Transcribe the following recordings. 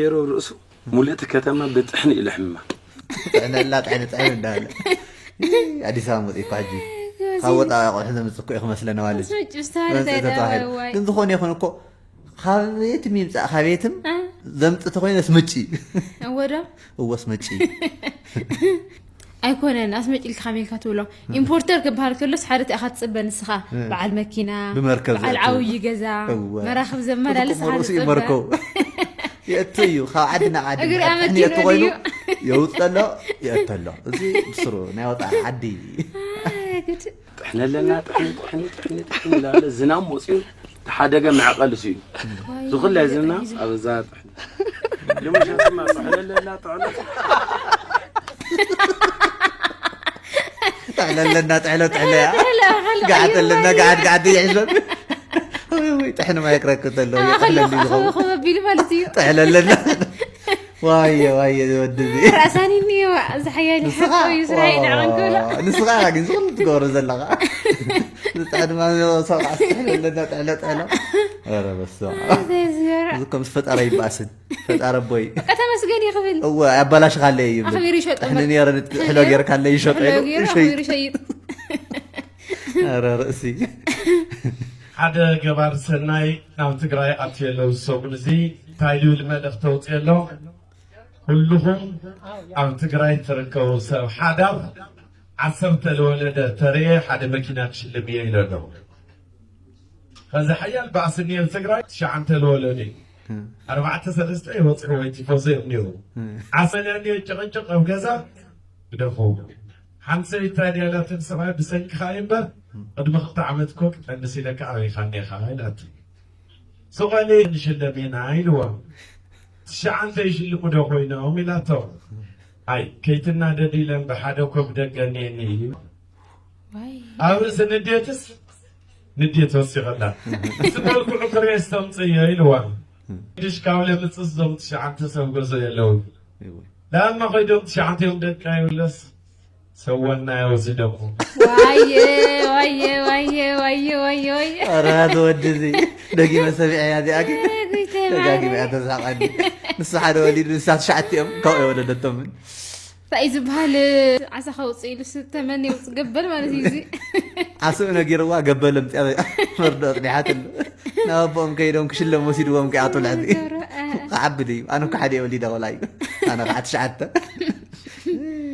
ገይሩ ርእሱ ሙሉእ እቲ ከተማ ብጥሕኒ ኢሉ ሕምማ። ጥዕነላ ጥዕኒ ጥዕኒ እንዳለ ኣዲስ ኣበባ መፅእ እኳ ሕጂ ካብ ወፃኢ ኣቑሑ ዘምፅእ እኮ እዩ ክመስለና ማለት እዩ። ስምጭ ስታሪ መምፅእ ተተባሂሉ ተይዳወዋይ ግን ዝኾነ ይኹን እኮ ካብ ቤትም ይምፃእ ካብ ቤትም ዘምፅእ ተኮይነ ስምጭ ወዶ እወ ስምጭ ኣይኮነን ኣስመጭ ኢልካ ከመይ ኢልካ ትብሎ። ኢምፖርተር ክበሃል ከሎስ ሓደ እቲኣኻ ትፅበ ንስኻ በዓል መኪና፣ ብመርከብ በዓል ዘእትው። ዓብዪ ገዛ፣ እወ። መራኽብ ዘመላልስ ቁጥቁሞ ሓደ ርእሱ ትፅበ። ይመርከው የእቱ እዩ ካብ ዓዲ ናብ ዓዲ እግሪ ጥሕኒ ኣመኪኑ የእቱ ኮይኑ ድዩ? የውፅእ ኣሎ የእቱ ኣሎ እዚ ብስሩ ናይ ወፃኢ ዓዲ ኣይ፣ ግድ። ጥሕኒ ኣለና ጥሕኒ ጥሕኒ ጥሕኒ ጥሕኒ ላለ ዝናብ መፅኡ ተሓደገ መዕቐል እሱ እዩ። ዝኹላይ ዝና ኣብዛ ጥሕኒ ልሙሻትማ ጥሕኒ ኣለና ጥሕኒ ለለና ጥሕሎ ጥሕሎ እያ። ጥሕሎ፣ ጥሕሎ፣ ጋዓት ቀይሩ ኣለና፣ ማለት ጋዓት፣ እዩ። ጋዓት ይሕዞን። ወይ፣ ወይ፣ ጥሕኒ ማይ ክረክብ ተሎ፣ ኣኸለ፣ ይጥሕለኒ ኣኸለ፣ ዝኸውን። ኣኸለ ቢሉ ማለት እዩ። ጥሕሎ ኣለና። ዋየ፣ ዋየ፣ ዝወዲ እዚ። ራእሳኒ እኒኦ፣ እዚ ሓያል ንስኻ፣ ሓቂ እዩ፣ ስራይ ኦ፣ ንዓን ክብሎ። ንስኻ ኢኻ ግን ዝኹሉ ትገብሮ ዘለኻ። ንጥሕኒ ማይ ሰብዓ ጥሕሎ ኣለና፣ ጥሕሎ፣ ጥሕሎ። ኧረ በስመ ኣብ። ኣዘይ ዝገርም። እዚ እኮ ምስ ፈጣሪ ይበኣስን። ፈጣሪ ኣቦይ። በቃ ተመስገን ይኽብል። እወ፣ ኣባላሽኻለይ እዩ ይብል። ኣኽቢሩ ይሸጡ ጥሕኒ እምበር። ነይረ፣ ንጥሕሎ ጌርካለይ ይሸጡ ጥሕሎ ኢሉ ገይሩ ይሸይጥ። ኣኽቢሩ ይሸይጥ። ኧረ ርእሲ። ሓደ ገባር ሰናይ ናብ ትግራይ ኣትዩ ኣሎ። ዝሰሙን እዚ እንታይ ዝብል መልእኽቲ ተውፅእ ኣሎ? ኩልኹም ኣብ ትግራይ ትርከቡ ሰብ ሓዳር ዓሰርተ ለወለደ ተርእየ ሓደ መኪና ክሽልም እየ ኢለ ኣለኹ። ከዚ ሓያል ባእሲ እኒኦ ትግራይ ትሽዓንተ ለወለደ እዩ። ኣርባዕተ ሰለስተ ይበፅሑ ወይ ቲፎዞ እዮም ነይሩ። ዓሰነ እኒኦ ጭቕጭቕ ኣብ ገዛ ግደፎ። ሓንቲ ሰበይቲ እንታይ ድያ ኢላትኒ፣ ሰብኣይ ብሰንክኻ እዩ እምበር ቅድሚ ክልተ ዓመት እኮ ክጠንስ ኢለካ ኣበይኻ እኒኻ ኢላትኒ። ስቕ በሊ ንሽለም ኢና ኢልዋ። ትሽዓንተ ይሽልሙ ዶ ኮይኖም ኢላቶ። ኣይ ከይትናደድ ኢለን ብሓደ ኮፍ ደገ እኒኤኒ እዩ። ዋይ። ኣብ ርእሲ ንዴትስ ንዴት ወሲኸላ። ምስ መልክዑ ክሬስ ተምፅዮ ኢልዋ። ድሽ ካብ ለምፅስ ዞም ትሽዓንተ ሰብ ገዞ የለው። ዳማ ኮይዶም ትሽዓንተ እዮም ደቃ ይብለስ። ሰወና ይወስደኹም። ዋየ፣ ዋየ፣ ዋየ፣ ዋየ፣ ዋየ፣ ዋየ። ኧረ፣ እቲ ወዲ እዚ ደጊመ ሰሚዐያ እዚኣ ግን። እ፣ ጎይታይ ደጋጊመ እያ ማረይ። ተሳቐኒ። ንሱ ሓደ ወሊዱ፣ ንሳ ትሽዓተ እዮም፣ ካብኡ የወለደቶምን። እንታይ እዩ ዝበሃል? ዓሳ ከውፅእ ኢሉ ስ-፣ ተመን የውፅእ ገበል ማለት እዩ እዚ። ዓስኡ ነጊርዋ፣ ገበል ኣምፅኣ መርዶ ኣፅኒሓትሉ። ናብ ኣቦኦም ከይዶም ክሽለም ወሲድዎም ከይኣትዉ ልዕሊ። ገብረ፣ እ፣ እ። ክዓቢ ድዩ? ኣነ እኮ ሓደ የወሊደ ቆልዓ እዩ። ኣነ ከዓ ትሽዓተ።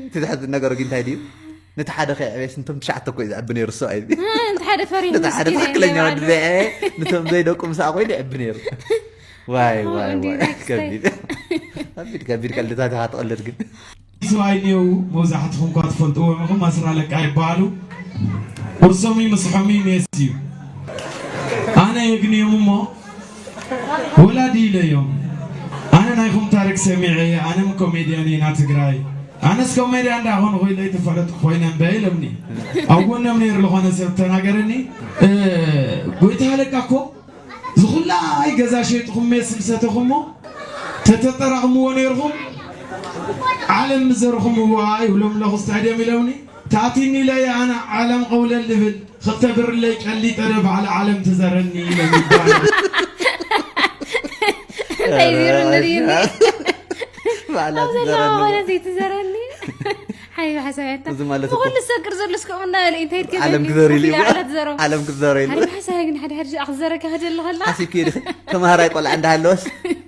እቲ ዘሕዝን ነገሩ ግን እንታይ ድዩ? ነቲ ሓደ ከየዕበየስ፣ ነቶም ትሽዓተ እኮ እዩ ዘዕቢ ነይሩ፣ እሱ ኣይቢ። እ፣ ነቲ ሓደ ፈሪሁ ነቲ ሓደ ምስኪን ትኽክለኛ ኣይነበረ ወዲ ዘይዐበየ፣ ነቶም ዘይደቁ ምሳኣ ኮይኑ ይዕቢ ነይሩ። ዋይ፣ ዋይ፣ ወንዲ ዋይ። ናይ ክስታይ። ከቢድ። ከቢድ፣ ከቢድ ቀልድታት ኢኻ ትቐልድ ግን። ሰብኣይ እኒአው፣ መብዛሕትኹም እኳ ትፈልጥዎም ኢኹም፣ ኣስራ ኣለቃ ይበሃሉ። ቁርሶም እዩ፣ ምስሖም እዩ፣ ሜስ እዩ። ኣነ የግንዮም እሞ፣ ወላዲ ኢለዮም። ኣነ ናይኹም ታሪክ ሰሚዐ እየ፣ ኣነም ኮሜድያን እየ፣ ና ትግራይ። ኣነስ ኮሜድያን እንዳኾንኹ ኢለ ይተፈለጥኩ ኮይነ እምበ ኢሎምኒ። ኣብ ጎኖም ነይሩ ዝኾነ ሰብ ተናገረኒ፣ እ፣ ጎይታ ኣለቃ እኮ ዝኹላ ኣይ ገዛ ሸይጥኹም ሜስ ዝሰተኹሞ ተተጠራቕምዎ ነይርኹም ዓለም ምዘርኹምዋ ይብሎም ኣለኹ ስታድዮም ኢሎምኒ። ታቲኒ ኢለ ኣነ ዓለም ቀውለል ልብል ክልተ ብርለይ ቀሊጠ ደ ባዕሊ ዓለም ትዘረኒ ኢሎም ይባሉ። እንታይ ዜሮ ንሪኒ? ባዕላ ኣብ ዘለዋ ትዘረኒ። ማለት እዩ ትዘረኒ። ሓይቢ ሓሳብ ያታ። እዚ ማለት እኮ ብኹሉ ዝሰክር ዘሎ እስከ ምና በለ፣ እንታይ ኢልካ ዓለም ዘኒ? ክዘር ኢሉ ኮፍ ኢላ እዩ። ዓላ ትዘረው። ዓለም ክዘር ኢሉ። ሓይቢ ሓሳብ ግን ሓደ ሓደ ሽኣ ክዘረካ ከደለ ከላ። ሓሲብኪ ዲኺ? ተምሃራይ ቆልዓ እንዳሃለወስ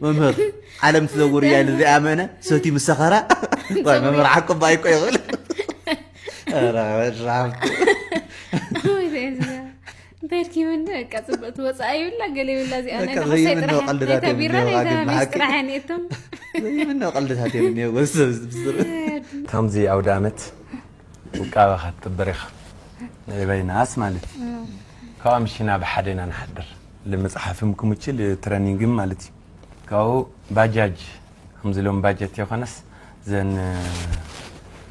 መምህር ዓለም ትዘውር እያ ኢሉ ዘይኣመነ ሰቲ ምስ ሰኸራ፣ ቆይ መምህር ዓቅባ እኮ ይኽእል። ኧረ ወድራፍኩ። ወይ ዘእዝጋ። እንታይ ኢልኪ ይብኒ? በቃ ጽብቕቲ ወጻኢ ይብላ፣ ገለ ይብላ እዚኣ ናይ በቃ ተኸሳይ ዘይምነው ጥራሕ እያ። ቀልድታት ናይታ ቢራ፣ የብልኒ ናይታ ዋጋ ሜስ ብሓቂ። ጥራሕ እያ ነቶም። ዘይምነው ቀልድታት የብልኒ ወሰብ ዝብስር። ከምዚ ኣውደ ዓመት ውቃበኻ ትጥብር ኢኻ። ናይ በይናስ ማለት እዩ። እም። ካብኣ ምሽና ብሓደ ኢና ንሓድር። ልመጽሓፍም ክምችል ትረኒንግም ማለት እዩ። ካብኡ ባጃጅ፣ ከምዚ ሎም ባጀት የኾነስ፣ ዘን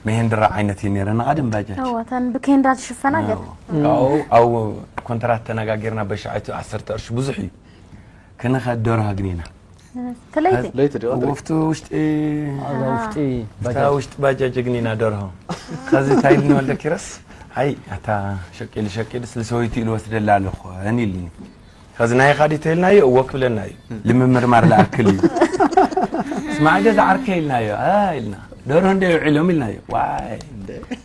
መሄንድራ ዓይነት እዩ ነይረን፣ ቐደም ባጃጅ። እወ፣ እተን ብኬንዳ ዝሽፈና ገለ። እወ። ካብኡ ኣብ ኮንትራት ተነጋጊርና፣ በሻዓይቱ ዓሰርተ ቅርሺ ብዙሕ እዩ። ክንኸድ ደርሆ ኣግኒና። እቲ ለይቲ? ለይቲ ድዩ? ወፍቱ ውሽጢ፣ ኣብዛ ውሽጢ ኣብታ ባጃጅ። ውሽጢ ባጃጅ ኣግኒና ደርሆ። ከዚ እንታይ ኢልኒ ወልደ ኪሮስ? ኣይ፣ ኣታ ሸቂሉ ሸቂሉስ ልሰበይቱ ኢሉ ወስደላ ኣሎ እኮ፣ እን ኢልኒ። ከዚ ናይ ኻዲ ተይልናዮ፣ እወ ክብለና እዩ። ልምምርማር ለኣክል እዩ። ስማዕ ገዛ ዓርከ ኢልናዮ፣ ኣ፣ ኢልና። ደርሆ እንደ ውዒሎም ኢልናዮ። ዋይ፣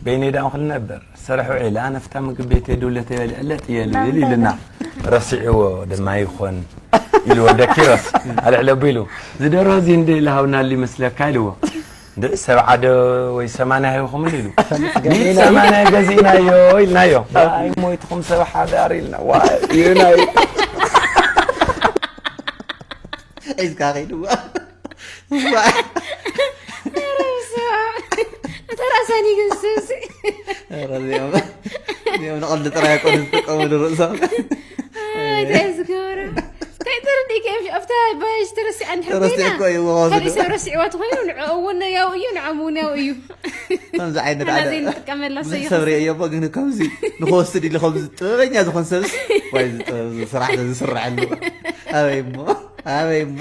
በይነይ ዳም ክልነበር። ሰራሕ ውዒለ፣ ኣነ ፍታ ምግቢ ቤት የድውለ ተይበልዐ ለጥ እየ ልብል ኢልና። ረሲዕዎ ድማ ይኾን ኢሉ ወልደ ኪሮስ። ኣልዕል ኣቢሉ፣ "እዚ ደርሆ እዚ እንደ ኢለ ሃብናሉ ይመስለካ?" ኢልዎ። እንደ ሰብዓ ዶ ወይ ሰማንያ ሂብኹምን ኢሉ። ሚእቲ ሰማንያ ገዚእናዮ ኢልናዮ። "ኣይ ሞይትኹም ሰብ ሓዳር" ኢልና። ዋይ፣ ኢልናዮ። ሒዝካ ከይድዎ። ዋይ። ኧረ በስመ ኣብ። እታ ራእሳኒ ግን ሰብሲ። ኧረ እዚኦም፣ እዚኦም ንቐልዲ ጥራይ ኣይኮኑን ዝጥቀሙሉ ርእሶም። ኣይ፣ እንታይ ዝገብሮ? እንታይ ተረዲእካ? ኬፍ ኣብታ ባጅ ተረሲዓ እንድሕር ተረሲዑ ኮይና እኮ እዩ ዝወስድ። ካልእ ሰብ ረሲዕዋ ተኾይኑ ንዕኡ እውን ያው እዩ ንዓሙ እውን ያው እዩ ከምዚ ዓይነት እና ሓደ ዘይንጥቀመላ ሰብ ብዙሕ ሰብ ርእየዮ እሞ ግን ከምዚ ንክወስድ ኢሉ ከምዚ ጥበበኛ ዝኾን ሰብስ ወይ እዚ ጥበብ እዚ ስራሕ እዚ ዝስርሐሉ ኣበይ እሞ ኣበይ እሞ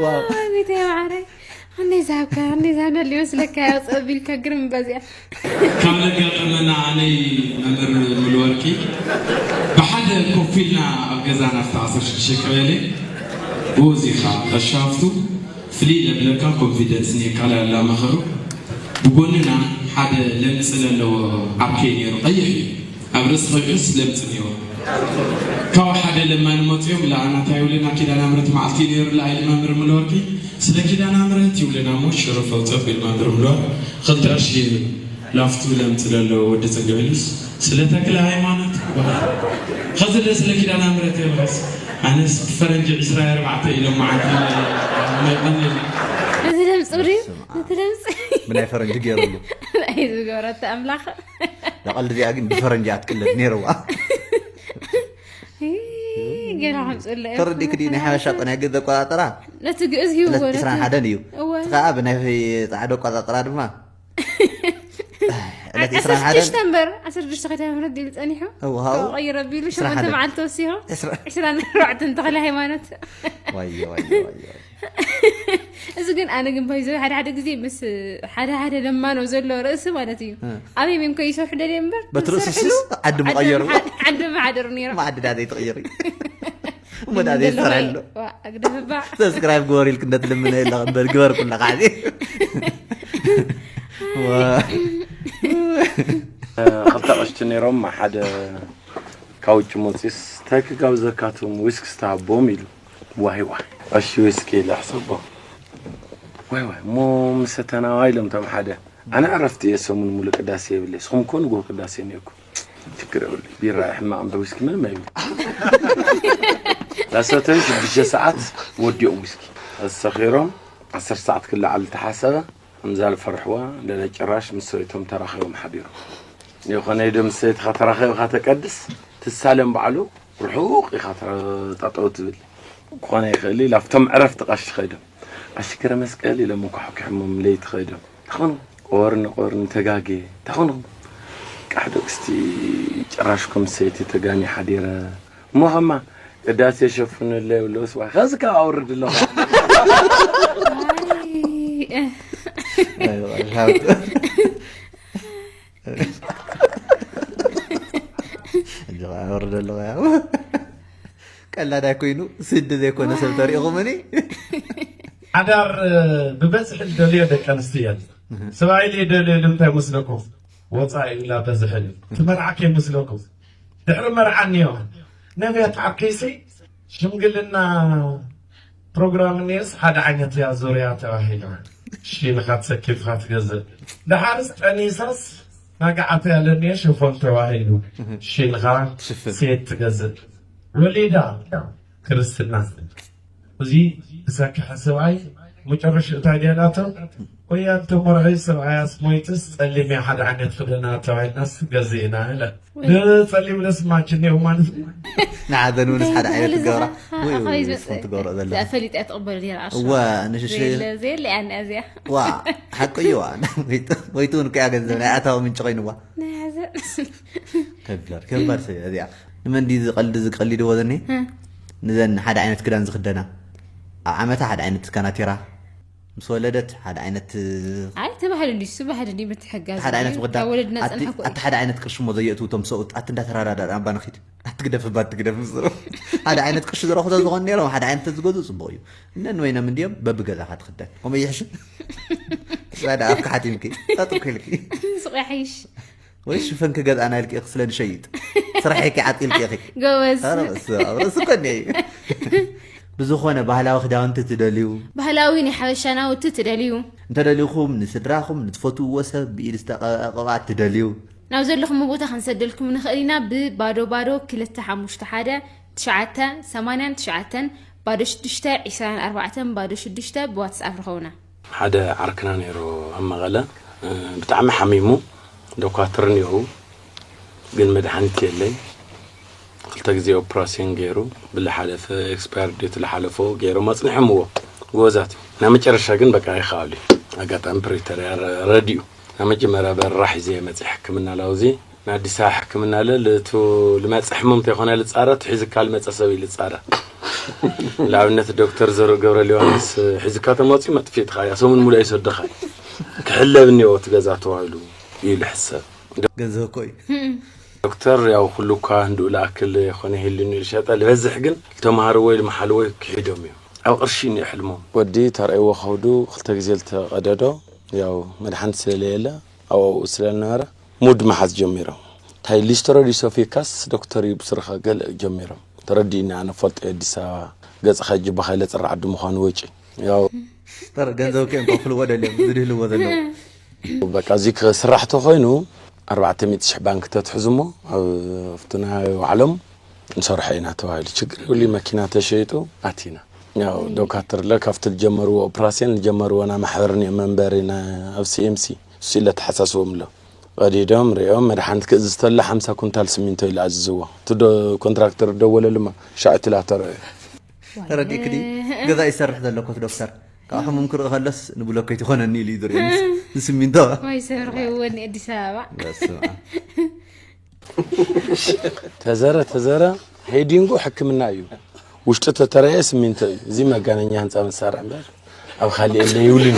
ዋው ቤተይ ማዓረይ ከመይ ዝሃብካ ከመይ ዝሃብና ሊመስለካ ያው ፀቢልካ ግርም በዚኣ ካብ ለጋጠመና ኣነይ መምህር ሙሉወርቂ ብሓደ ኮፍ ኢልና ኣብ ገዛና ኣብቲ ዓሰርተ ሽዱሽተ ቀበሌ ብኡ እዚኻ ቀሻፍቱ ፍልይ ለብለካ ኮንፊደንስ ኔካላ ያላመኸሩ ብጎንና ሓደ ለምፂ ለለዎ ዓርከይ ነይሩ ቀይሕ እዩ ኣብ ርእሲ ከይሑስ ለምፂ ነይሩ ካብ ሓደ ለማኒ መፅኦም ለኣናታ ይብልና ኪዳነ ምሕረት መዓልቲ ነይሩ ለኣይሊ መምህር ሙሉወርቂ ስለ ኪዳነ ምሕረት ይብልና እሞ ሸረፍ ኣውፀእ ቢል መምህር ሙሉወርቂ ክልተ ቅርሺ ላፍቱ ለምፅ ለሎ ወዲ ፅግዕ ኢሉስ ስለ ተክለ ሃይማኖት ይበሃል። ኸዚ ለ ስለ ኪዳነ ምሕረት የልኸስ ኣነስ ብፈረንጂ ዕስራ ኣርባዕተ ኢሎም መዓልቲ ናይ ቀኒል ነቲ ለምፅ ሪ ነቲ ለምፅ ብናይ ፈረንጂ ገይሩሉ እዩ ዝገበረተ ኣምላኽ ዳቐልዲ እዚኣ ግን ብፈረንጂ ኣትቅለድ ነይርዋ ገና ከምፅለ ተረዲእክ ድዩ ናይ ሓበሻ ናይ ገዛ ኣቆፃፅራ ነቲ ግእዝ ሂብዎ ዕለት ዕስራን ሓደን እዩ እወ እቲ ከዓ ብናይ ፃዕዶ ኣቆፃፅራ ድማ ዕለት ዕስራን ሓደን ሽዱሽተ እምበር ዓሰርተ ሽዱሽተ ከይታ ምረት ዲሉ ፀኒሑ እወ፣ ሃው። ቀይረ ቢሉ ዕስራን ሸሞንተ ሓደን። መዓልቲ ወሲኹ ዕስራ- ዕስራን ኣርባዕተን ተኽለ ሃይማኖት ዋየ ዋየ ዋየ እዚ ግን ኣነ ግን ባይዘ ሓደ ሓደ ግዜ ምስ ሓደ ሓደ ለማኖ ዘሎ ርእሲ ማለት እዩ ኣበይ ሜም ከይሰርሑ ደልየ እምበር በቲ ርእሲ ዝሰርሕሉ ስስ ዓዲ ምቐየሩ ዓዲ ምሓደሩ ነይሮም ማዕድዳ ዘይትቕይሪ እሞ ዳ ዘይሰርሐ ኣሎ ኣግደፍባ ሰብስክራይብ ግበር ኢልክ እንደትልምነ የለ እምበር ግበር ኩለካ ዓዚ ክልተ ቀሽቲ ነይሮም ሓደ ካብ ውጭ መፂስ እንታይ ክጋብዘካቶም ዊስክ ዝተሃቦም ኢሉ ዋይ ዋይ ቀሺ ዊስክ ኢለ ሕሰቦ ዋይ ዋይ እሞ ምሰተናዋ ኢሎም ቶም ሓደ ኣነ ዕረፍቲ እየ ሰሙን ሙሉ ቅዳሴ የብለ ስኹም ኮ ንጎ ቅዳሴ ነይርኩ ችግር የብሉ ቢራ ሕማቅ እንበር ዊስኪ ምንም ኣይብል ዳሰተን ሽዱሽተ ሰዓት ወዲኦም ዊስኪ ኣሰኺሮም ዓሰርተ ሰዓት ክለዓል ተሓሰበ እምዛ ዝፈርሕዋ እንደለ ጭራሽ ምስ ሰበይቶም ተራኺቦም ሓዲሮም። ይኾነ ኢዶ ምስ ሰበይትኻ ተራኺብካ ተቀድስ ትሳለም ባዕሉ ርሑቕ ኢኻ ጠጠው ትብል። ክኾነ ይኽእል ኢላ ኣብቶም ዕረፍቲ ቀሺ ከይዶም ቀሺ ገረመስቀል ኢሎም እንኳ ሖኪሖሞም ለይቲ ከይዶም ተኾኑ ቆርኒ ቆርኒ ተጋግየ ተኾኑ ቃሕ ደቅስቲ ጭራሽ ከም ሰይቲ ተጋኒ ሓዲረ እሞ ኸማ ቅዳሴ ሸፍኑለይ ብለውስ ዋ ኸዚ ካብ ኣውርድ ኣለኹ ወርድ ኣለኹ ያ ቀላዳይ ኮይኑ ስዲ ዘይኮነ ሰብ ተሪእኹምኒ ሓዳር ብበዝሒ ዝደልዮ ደቂ ኣንስትዮ እየን። ሰብኣይ ዘይደልዮ ንምንታይ መስለኩም? ወፃኢ እናበዝሐ እዩ። ትመርዓኪ መስለኩም? ድሕሪ መርዓ እኒኦ ነብያት ዓርከይሲ ሽምግልና ፕሮግራም እኒኦስ ሓደ ዓይነት እያ ዙርያ ተባሂሉ ሽንኻ ተሰኪፍካ ትገዝእ። ደሓርስ ጠኒሳስ ናጋዓተ ያለኒዮ ሽፎን ተባሂሉ ሽንኻ ሴት ትገዝእ። ወሊዳ ክርስትና እዚ ዝሰክሐ ሰብኣይ መጨረሽኡ እንታይ ድያ ናቶ? ወያ እንተ መርዑ ሰብኣያስ ሞይትስ ጸሊም እያ ሓደ ዓይነት ክደና ተባሂልናስ ገዚእና ኢለ ብጸሊም ደስ ማች እኒኦ ማለት እዩ። ንሓዘን እውንስ ሓደ ዓይነት እንታይ ትገብራ ዝበለ ወይ ከመይ ወይ ዝመጽእ? ስኹም ትገብሮ ዘለኹም እዚኣ ፈሊጠ እያ ትቕበል ነይራ ኣርሻ እዋ ንሽሽ ዘየለ ዘየለ እያ እዚኣ ዋ ሓቂ እዩ ዋ ወይቱ እውን ከያ ገንዘብ ናይ ኣታዊ ምንጭ ኮይንዋ ናይ ሓዘን ከቢድ ከባድ ሰብ እያ እዚኣ ንመን ድዩ ዝቐልድ ዝቀሊድዎ ዘኒ ንዘን ሓደ ዓይነት ክዳን ዝክደና ኣብ ዓመታ ሓደ ዓይነት ካናቲራ ምስ ወለደት ሓደ ዓይነት ኣይ ተባህሉ እንዲ እሱ ባህል እንዲ ምትሕጋዝ ሓደ ዓይነት እዩ። ምክዳን ካብ ወለድና ኣቲ ጸንሐ እኮ ኣቲ ሓደ ዓይነት ቅርሺ ሞ ዘየእትው እቶም ሰብኡት ኣቲ እንዳተራዳዳ ኣባ ንኺድ ኣትግደፍ እባ ኣትግደፍ ምስሩ ሓደ ዓይነት ቅርሺ ዝረኽቦ ዝኾን ነይሮም ሓደ ዓይነት ዝገዝኡ ጽቡቕ እዩ እነን ወይኖም እንዲዮም በብገዛኻ ትኽደን ከምኡ ይሕሽ ስራ ዳ ኣፍካ ሓቲምኪ ጠጥኩ ኢልኪ ሱቕ ይሓይሽ ወይ ሽፈን ክገዝኣና ኢልኪ ኢኺ ስለ ንሸይጥ ስራሐይኪ ዓጢልኪ ኢኺ ጎበዝ ኧረ በስመ ኣብ ርእሲ እኮ እኒአ እዩ ብዝኾነ ባህላዊ ክዳውንቲ ትደልዩ ባህላዊ ናይ ሓበሻ ናውቲ ትደልዩ እንተደሊኹም ንስድራኹም ንትፈትውዎ ሰብ ብኢድ ዝተቐብኣ ቅብኣት ትደልዩ ናብ ዘለኹም ቦታ ክንሰደልኩም ንኽእል ኢና ብባዶ ባዶ ክልተ ሓሙሽተ ሓደ ትሽዓተ ሰማንያን ትሽዓተን ባዶ ሽዱሽተ ዒስራን ኣርባዕተን ባዶ ሽዱሽተ ብዋትስኣፕ ርኸቡና ሓደ ዓርክና ነይሩ ኣብ መቐለ እ፣ ብጣዕሚ ሓሚሙ ዶኳትር እኒአው ግን መድሓኒት የለይ ክልተ ግዜ ኦፕራሲዮን ገይሩ፣ ብዝሓለፈ ኤክስፓየር ዴት ዝሓለፎ ገይሮም ኣጽኒሖምዎ። ጎበዛት። ናብ መጨረሻ ግን በቃ ኣይኸኣሉ። ኣጋጣሚ ፕሪቶርያ ረ-፣ ረዲኡ። ናብ መጀመርያ በረራ ሒዘ እየ መጺእ ሕክምና ላውዚ። ንኣዲስ ኣበባ ሕክምና ለ-፣ ልቱ ልመጽእ ሕሙም እንተይኮነ ልጻረ፣ እቲ ሒዝካ ልመጸ ሰብ እዩ ልጻረ። ንኣብነት ዶክተር ዘርኡ ገብረ ሊዮሃንስ ሒዝካ ተመጺኡ መጥፊእትኻ እያ፣ ሰሙን ሙሉእ ኣይሰደኻ እዩ። ክሕለብ እኒኦ እቲ ገዛ ተባሂሉ እዩ ልሕሰብ። ገንዘብ እኮ እዩ። ዶክተር ያው ኩሉ እኳ እንድኡ ልኣክል ይኾነ ይህልኒ ኢሉ ሸጠ፣ ልበዝሕ ግን ልተምሃርዎ ኢሉ መሓልዎ ክሒዶም እዮም። ኣብ ቅርሺ እዩ ሕልሞም። ወዲ ተርእይዎ ከብዱ ክልተ ግዜ ልተቐደዶ፣ ያው መድሓኒት ስለለየለ ኣብኡ ስለልነበረ ሙድ መሓዝ ጀሚሮም። እንታይ ሊስትሮ ዲሶፊካስ ዶክተር እዩ ብስርኻ ገለ ጀሚሮም። ተረዲእኒ ኣነ ፈልጦ እየ ኣዲስ ኣበባ ገጽኻ ጅባኻ ኢለ ጽራዕ ዓዲ ምዃኑ ወጪ። ያው ተረ-፣ ገንዘብ ከ ከፍልዎ ደልዮም ዝድህልዎ ዘለዉ። በቃ እዚ ክስራሕ ተኾይኑ ኣርባዕተ ሚእቲ ሽሕ ባንክ ተትሕዙ እሞ ኣብ፣ ኣብቲ ናይ ባዕሎም ንሰርሖ ኢና ተባሂሉ። ችግር የብሉ፣ መኪና ተሸይጡ ኣቲና። ያው ዶካትር ለ ካብቲ ዝጀመርዎ ኦፕራሲዮን ዝጀመርዎ ናይ ማሕበርን መንበሪ ና-፣ ኣብ ሲኤምሲ እሱ ኢለ ተሓሳስቦም ኣሎ። ቀዲዶም ሪኦም መድሓኒት ክእዝዝ ተሎ ሓምሳ ኩንታል ስሚንቶ ኢሉ ኣዝዝዎ። እቲ ዶ-፣ ኮንትራክተር ደወለሉ እማ ሻዕ ኢላ ተረኣዮ። ተረዲእክዲ? ገዛ ይሰርሕ ዘለኩስ ዶክተር። ካብ ሕሙም ክርኢ ከለስ ንብሎኬት ይኾነኒ ኢሉ እዩ ዝርእየኒ። ንስሚንቶ። ወይ ሰብ ረኺብዎ እኒ ኣዲስ ኣበባ። በስመ ኣብ። ተዘረ፣ ተዘረ፣ ሄዲንጉ ሕክምና እዩ። ውሽጡ ተተረየ ስሚንቶ እዩ። እዚ መጋነኛ ህንፃ መሳርሒ እምበር ኣብ ካሊእ የለ ይብሉኒ።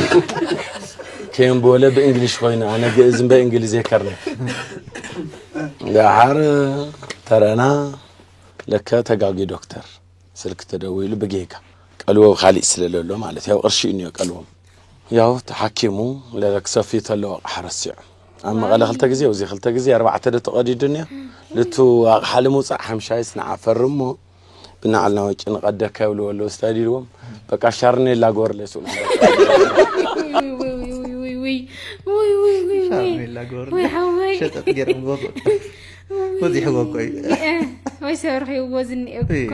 ከም በለ ብእንግሊሽ ኮይኑ፣ ኣነ ግእዝ እምበር እንግሊዝ የከርነ። ደሓር ተረና፣ ለከ ተጋጊ ዶክተር። ስልኪ ተደዊሉ ብጌጋ ቀልዎ ካሊእ ስለ ለሎ ማለት ያው ቅርሺ እዩ እኒኦ ቀልዎም። ያው ተሓኪሙ ለክሰፊ ተለዎ ኣቕሓ ረሲዑ። ኣብ መቐለ ክልተ ግዜ፣ ኣብዚ ክልተ ግዜ ኣርባዕተ ዶ ተቐዲዱ እኒኦ። ልቱ ኣቕሓ ልምውፃእ ሓምሻይስ ንዓ ፈርም እሞ ብናዕልና ወጪ ንቐደካ ይብልዎ ኣለዉ ስታይል ኢልዎም። በቃ ሻርኔላ ጎርለ ስኡ። ሻርኔላ ጎርለ ወይ ሓወይ። ሸጠጥ ገይሮም ጎርለ። በዚሕዎ እኮ እዩ። ወይ ሰብ ረኺብዎ ዝኒኦ እኮ። እይ።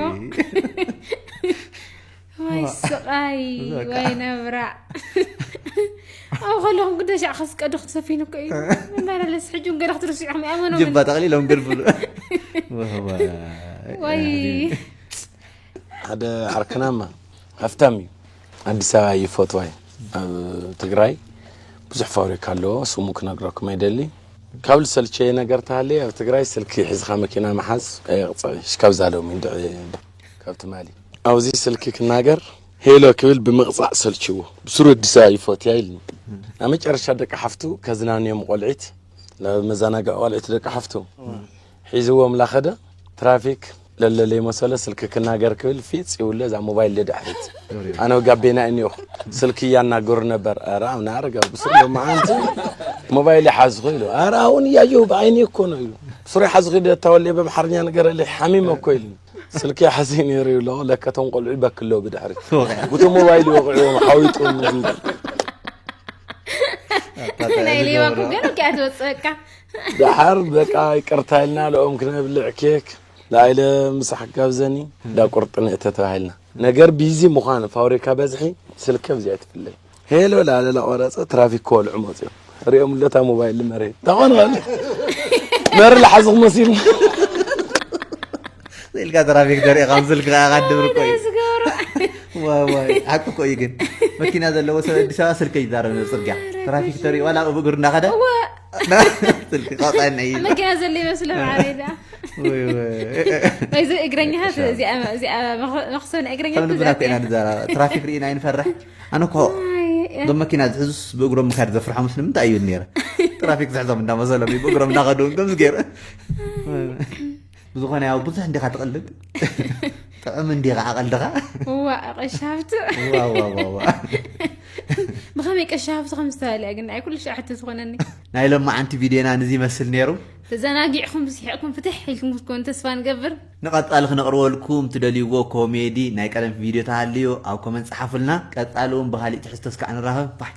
ወይ ስቓይ፣ በቃ። ወይ ነብራ። ኣብ ከለኹም ግደ ሻዕ ከስቀዱ ክትሰፊኑ እኮ እዩ። መመላለስ ሕጂ እውን ገለ ክትርስዑኹም ይኣመኖምን። ጅባ ጠቕሊሎም ግልብሉ። ወህዋ። ወይ። ሓደ ዓርክናማ ሃፍታም እዩ። ኣዲስ ኣበባ ይፈትዋ እዩ። ኣብ ትግራይ ብዙሕ ፋብሪካ ኣለዎ፣ ስሙ ክነግረኩም ኣይደሊ። ካብ ልሰልቸየ ነገር ተሃለየ ኣብ ትግራይ ስልኪ ሒዝኻ መኪና ምሓዝ ኣየቕፅዕ። ሽካብ ዛለውሚ እንድዒ ካብ ትማሊ። ኣብዚ ስልኪ ክናገር ሄሎ ክብል ብምቕጻዕ ሰልችዎ። ብስሩ ኣዲስ ኣበባ ይፈትያ ኢልኒ። ኣብ መጨረሻ ደቂ ሓፍቱ ከዝናንዮም ቆልዒት፣ ናብ መዘናግዒ ቆልዒት ደቂ ሓፍቱ ሒዝዎም ላኸደ። ትራፊክ ለለለይ መሰለ ስልኪ ክናገር ክብል ፊፅ ይውለ እዛ ሞባይል ለድሕሪት። ኣነ ጋቤና እኒኦኹ ስልኪ እያናገሩ ነበር። ኧረ ኣምና ኣረጋ ብስሩ ሎመዓንቲ ሞባይል ይሓዝኹ ኢሉ። ኧረ ኣሁን እያየሁ ብዓይኒ እኮ ነው ኢሉ። ብስሩ ይሓዝኹ ኢሉ ተወልየ በምሓርኛ ንገረለይ ሓሚም እኮ ኢሉ። ስልኪ ሓዚ ነይሩ ይብሎ፣ ለከቶም ቆልዑ ይበክሎ ብድሕሪት። ጉቶ ሞባይል ይወቕዕዎም ሓዊጡ። ናይ ሌባ እኮ ገና እኮ እያ ትወፅእ በቃ። ደሓር በቃ ይቅርታ ኢልና ለኦም ክነብልዕ ኬክ ላኢለ ምሳሕ ጋብዘኒ እንዳ ቁርጥን እተ ተባሂልና። ነገር ቢዚ ምዃን ፋብሪካ በዝሒ ስልከ ብዚኣ ትፍለይ። ሄሎ ላለ ላቆረፀ ትራፊክ ከወልዑ መፅኦም። ሪኦም ለታ ሞባይል መሬት። ታኾን ኸል መሪ ለሓዝኹ መሲሉ። ኢልካ ትራፊክ ተሪእኻ ምስልኪ ኸዓ ካድብር እኮ እዩ። ዝገብሩ። ዋይ፣ ዋይ፣ ሓቂ እኮ እዩ ግን። መኪና ዘለዎ ሰብ ኣዲስ ኣበባ ስልኪ ይዛረብ ኣብ ጽርግያ። ትራፊክ ተሪኡ ዋላ ብእግሩ እናኸደ። እወ። ስልኪ ኸውጣና እዩ። መኪና ዘሎ ይመስሎ ማዕረይ ደኣ። ወይ፣ ወይ። እዚ እግረኛታት እዚኣ፣ እዚኣ መኽ-፣ መኽሰብ ናይ እግረኛ ከም ልብና እኮ ኢና ትዛረብ። ንዛረብ። ትራፊክ ርኢና ኣይንፈርሕ። ኣነ እኮ ዋይ፣ እ። እዞም መኪና ዝሕዙስ ብእግሮም ምካድ ዘፍርሖምስ ንምንታይ እዩ ነይረ? ትራፊክ ዝሕዞም እንዳመሰሎም እዩ ብእግሮም እናኸዱ ከምዚ ገይረ። ብዝኾነ ያው ብዙሕ እንዲኻ ትቐልድ። ጥዑም እንዲኻ ዓቐልድኻ። እዋ፣ ቀሻብቱ። ዋ፣ ዋ፣ ዋ፣ ዋ። ብኸመይ ቀሻብቱ ከም ዝተባህለ ግን ናይ ኩሉ ሻዕ ሕቶ ዝኾነኒ። ናይ ሎማዓንቲ ቪድዮና ንዚ ይመስል ነይሩ። ተዘናጊዕኩም፣ ስሒቕኩም፣ ፍትሕ ኢልኩም ክትኮኑ ተስፋ ንገብር። ንቐጻሊ ክነቕርበልኩም ትደልይዎ ኮሜዲ ናይ ቀደም ቪድዮ ተሃልዩ ኣብ ኮመንት ጸሓፉልና። ቀጻሊ እውን ብኻሊእ ትሕዝቶ እስካዕ ንራኸብ። ባይ።